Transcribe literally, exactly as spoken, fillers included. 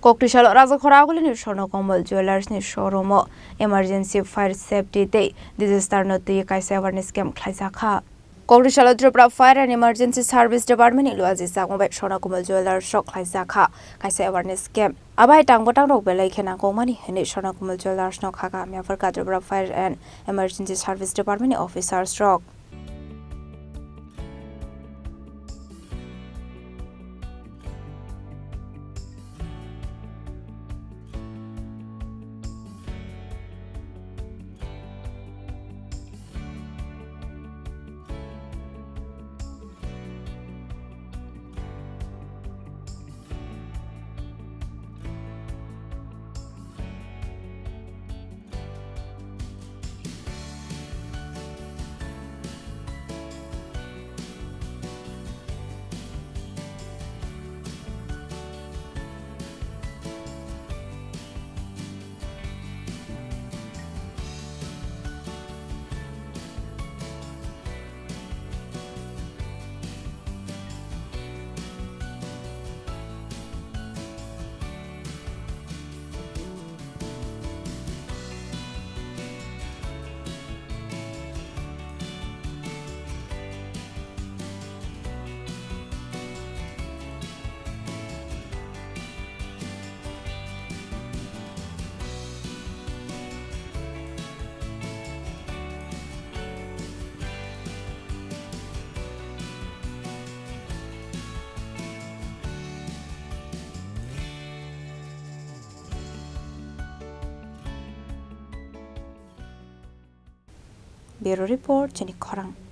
Koktisalo Rajakhora Agulini Swarna Kamal Jewellers ni showroom o emergency fire safety tei disaster no twi kaisa awareness camp khlaijak kha. Koktisalo Tripura Fire and Emergency Service Department ni luaji chakma bai Swarna Kamal Jewellers rok khlaijak kha kaisa awareness camp. Abai tang bwtang rok belai khe nangkukmani hinwi Swarna Kamal Jewellers no kha kha Miapharka Tripura Fire and Emergency Service Department ni officers rok. Bureau Report, Chini Khorang.